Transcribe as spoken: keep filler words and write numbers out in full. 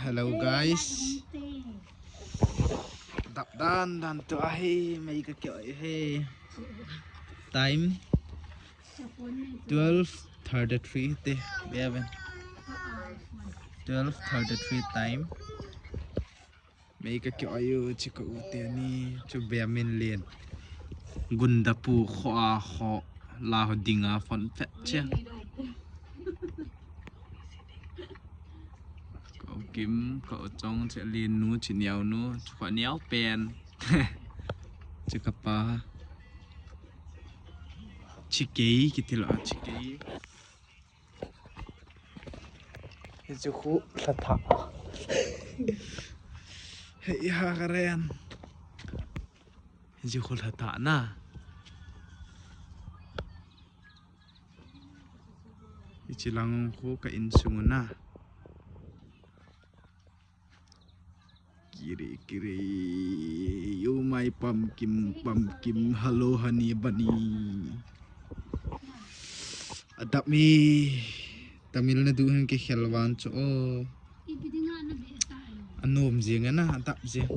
Hello guys. Dap dan dan tu ahi, mei ka kio ahi. Time twelve thirty-three te, beben. Twelve thirty-three time. Mei ka kio ahi, chu ka u teni, chu be min len. Gunda pu kho a kho la ho dinga phone phet che. Ka u Kim, ka u Chong, che Lin nu, che Niau nu, che kho Niau pen. Che ka pa. Che kei, kiti lo, che kei. Hichu khu lhatha. Hei ha ka ren. Hichu khu lhatha na. Hichi lang khu ka insung na. Kiri kiri. You my pumpkin, pumpkin, hello honey bunny. Adap mi. Tamil Nadu hin ke khelwan cho. Anom jing ana adap jing.